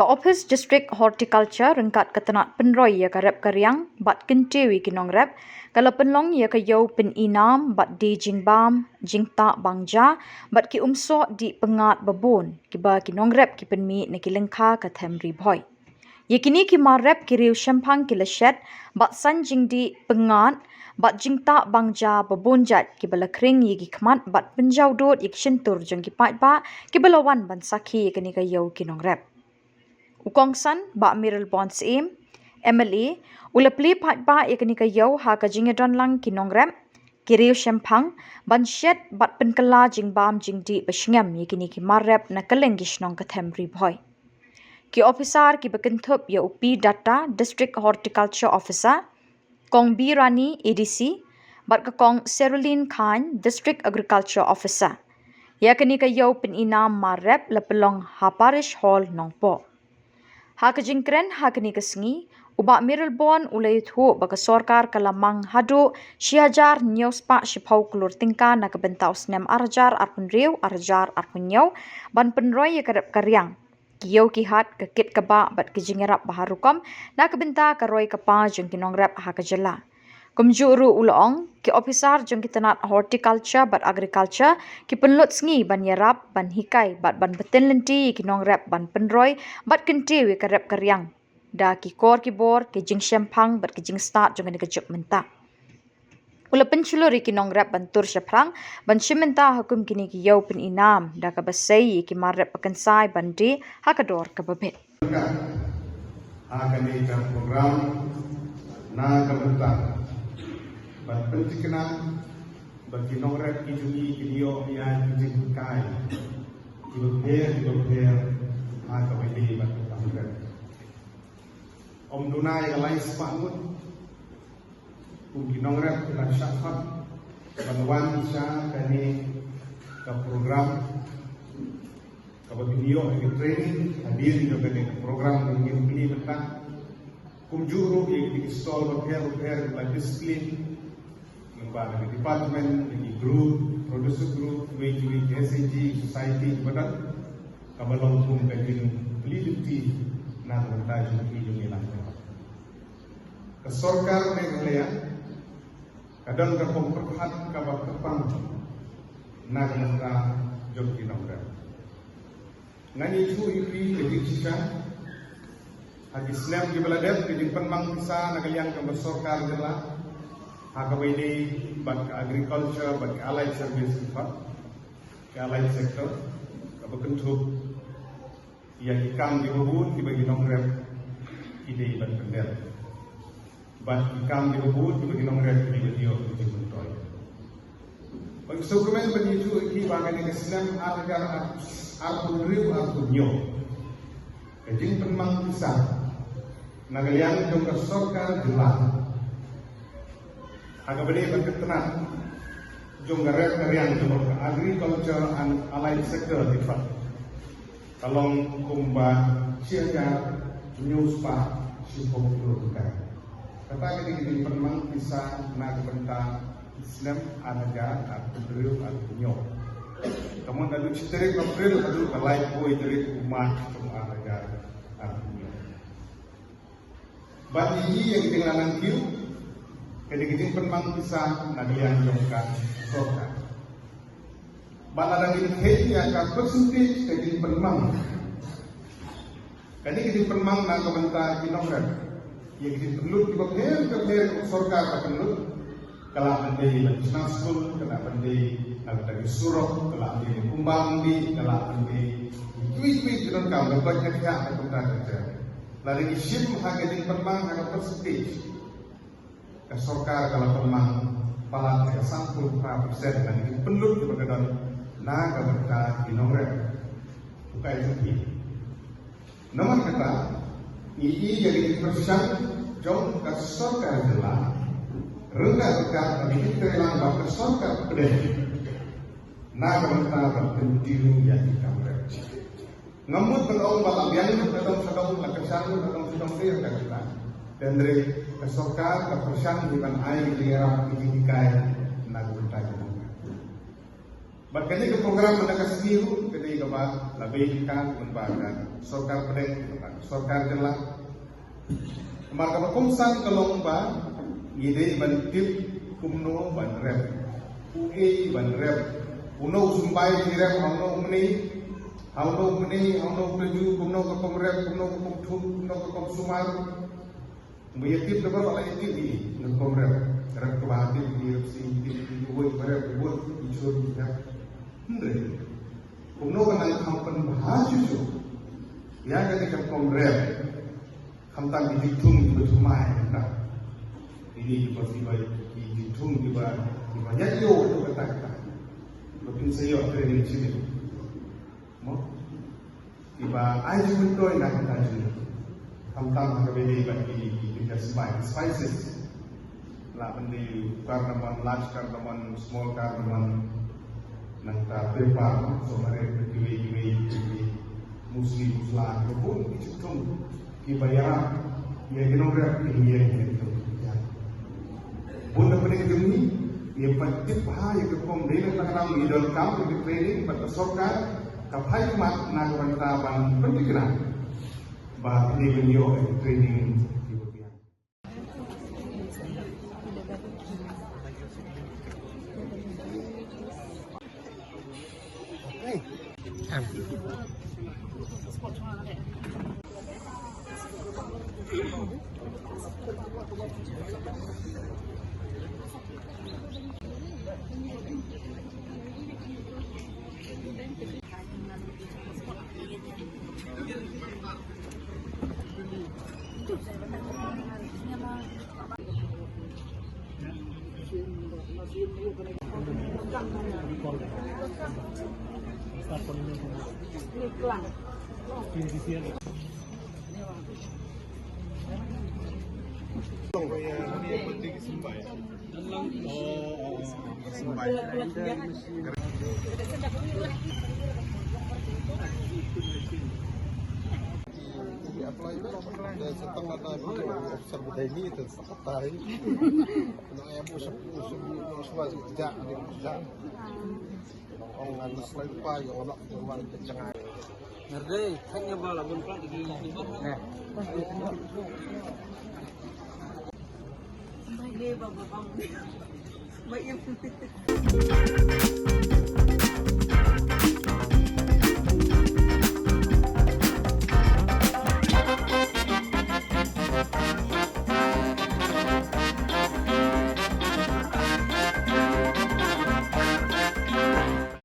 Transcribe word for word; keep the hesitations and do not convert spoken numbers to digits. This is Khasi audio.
Ka Office District Horticulture ryngkat ka tnat pynroi ïa ka rep ka riang bad kyntiew ïa ki nongrep, ka la pynlong ïa ka ïew pynïnam bad die jingbam jingtah bang ja bad ki umsoh dih pyngngad babun kiba ki nongrep ki pynmih na ki lyngkha ka them Ri Bhoi. Ïa kine ki mar rep ki riew shemphang ki la shet bad san jingdih pyngngad bad jingtah bang ja babun jait kiba la khring ïa ki khmat bad pynjaw dud ïa ki shyntur jong ki paidbah kiba la wan ban sakhi ïa kane ka ïew ki nongrep. U kongsan Bah Mayralborn Syiem, M L A, u la plie paidbah ïa kane ka ïew ha ka jingïadon lang ki nongrep ki riew shemphang ban shet bad pynkylla jingbam jingdih ba sngem ïa kine ki mar rep na kylleng ki shnong ka them Ri Bhoi. Ki ophisar kiba kynthup ïa u P Datta, District Horticulture Officer, Kong B Rani, A D C, bad ka Kong Serulin Khan, District Agriculture Officer. Ïa kane ka ïew pynïnam mar rep la pynlong ha Parish Hall Nongpoh. Ha ka jingkren ha kane ka sngi, u Bah Mayralborn u la ïathuh ba ka sorkar ka la mang haduh shi hajar hynñiew spah shiphew klur tyngka na ka bynta u snem ar hajar arphew hynriew ar hajar arphew hynñiew ban pynroi ïa ka rep ka riang, ki ïew ki hat, ka kit ka bah bad ki jingïarap ba har rukom na ka bynta ka roi ka par jong ki nongrep ha ka jylla. Kumjuh ruh u la ong, ki ophisar jong ki tnat Horticulture bad Agriculture ki pynlut sngi ban ïarap, ban hikai bad ban btin lynti ïa ki nongrep ban pynroi bad kyntiew ïa ka rep ka riang da ki kor ki bor, ki jingshemphang bad ki jingstad jong kane ka juk mynta. U la pynshlur ïa ki nongrep ban tur shaphrang ban shim bynta ha kum kine ki ïew pynïnam da kaba sei ïa ki mar rep ba kynsai ban die ha ka dor kaba bit. Ha kane ka program na ka bynta ban pynthikna ba ki nongrep ki jong ngi kin ïoh ïa ki jinghikai kiba pher kiba pher ha kaba ïadei bad ka kam rep. Ym duna ïa ka lai spah ngut kum ki nongrep ki la shah khot ban wan sha kane ka program kaba kin ïoh ïa ki training hadien jong kane ka program kaba ngin plie mynta. Kumjuh ruh ïa ki stall bapher bapher ba la display lyngba ki department, ki group, producer group, kiwei kiwei ki S H G, society kiba don, kaba long kum ka jingplie lynti na ka bynta jong ki jong ngi lang. Ka sorkar Meghalaya ka don ka pom pyrkhat kaba kyrpang na ka bynta jong ki nongrep. Ngan ïathuh ïa phi ka jingshisha, ha ki snem kiba la dep, ka jingpynmang pisa na ka liang jong ka sorkar jylla ha kaba ïadei bad ka agriculture bad ka allied service, in fact ka allied sector, kaba kynthup ïa ki kam kiba bun kiba ki nongrep ki dei ban pyndep bad ki kam kiba bun kiba ki nongrep ki dei ban ïoh ki jingmyntoi. Bad sngewkmen ban ïathuh ïa phi ba kane ka snem ar hajar arphew hynriew arphew hynñiew, ka jingpynmang pisa na ka liang jong ka sorkar jylla ha kaba ïadei bad ka tnat jong ka rep ka riang jong ka agriculture and allied sector, in fact ka long kumba shi hajar hynñiew spah shiphew klur tyngka. Kata ka dei ka jingpynmang pisa na ka bynta snem ar hajar arphew hynriew arphew hynñiew. Ka mut naduh shi tarik April haduh ka laiphew tarik u March jong ar hajar arphew hynñiew. Bad ïa ka jingïalang kiew ka dei ka jingpynmang pisa na ka liang jong ka sorkar. Bad lada ngin kheiñ ïa ka percentage ka jingpynmang, ka dei ka jingpynmang na ka bynta ki nongrep ïa ka jingpynlut kiba pher kiba pher ka sorkar ka pynlut. Ka lah ban dei na ka shna skul, ka lah ban dei na ka bynta ki surok, ka lah ban dei na kumba umdih, ka lah ban dei kiwei kiwei ki donkam, ka koit ka khiah, ka kumta ka ter. Lada ngi shim ha ka jingpynmang ha ka percentage, ka sorkar ka la pynmang palat ïa ka sanphew phra percent na ka jingpynlut kaba ka don na ka bynta ki nongrep. Ukai jong phi. Namar kata ngi ïohi ïa ka jingpyrshang jong ka sorkar jylla, ryngkat ryngkat ka jingtreilang bad ka sorkar pdeng na ka bynta ban continue ïa ki kam rep. Ngam mut ban ong ba la biang lut ka dong sha dong, la kyrshan lut ka dong sha dong, te ïa ka jylla. Te hynrei ka sorkar ka pyrshang hi ban ai ki jingïarap ki jinghikai na ka bynta jong ngi. Bad kane ka program mynta ka sngi ruh ka dei kaba la bei ka kumba ka sorkar pdeng, kumba ka sorkar jylla. Namar kaba kongsan ka long ba ngi dei ban tip kumno ban rep, uei ban rep, uno u symbai ki rep ha uno u mane, ha uno u mane, ha uno u kynju, kumno ka kong rep, kumno ka kong thut, kumno ka kong sumar. Ba ïa tip da ba la ïa tip ïa ka kong rep, rep kaba tip ïa rep sing tip ïa uwei ba rep uwei ïa chun ïa. Hynrei kumno ka nang kham pynbha shuh shuh ïa kane ka kong rep. Khamtam ki jingthung kiba thymmai na. Ini kiba kiba ki jingthung kiba kiba ïa ïoh tu kata kata. Ba phin sa ïoh training sini. Mo? Kiba ai jingmyntoi na kata jingmyntoi. Khamtam ha kaba ïadei bad ki ki ki sbai, spices. Lah ban dei cardamom, large cardamom, small cardamom. Nangta pepper, so mare kiwei kiwei kiwei. Musli musla kiba bun ki jingthung kiba ïarap ïa ki nongrep ki ïa ki jingthung. Bun na pdeng jong ngi ïa ban tip bha ïa ka kong dei na ka ram ïa donkam ïa ka training bad ka sorkar ka phai khmat na ka bynta ban pynthikna ba kane ban ïoh ïa ka training.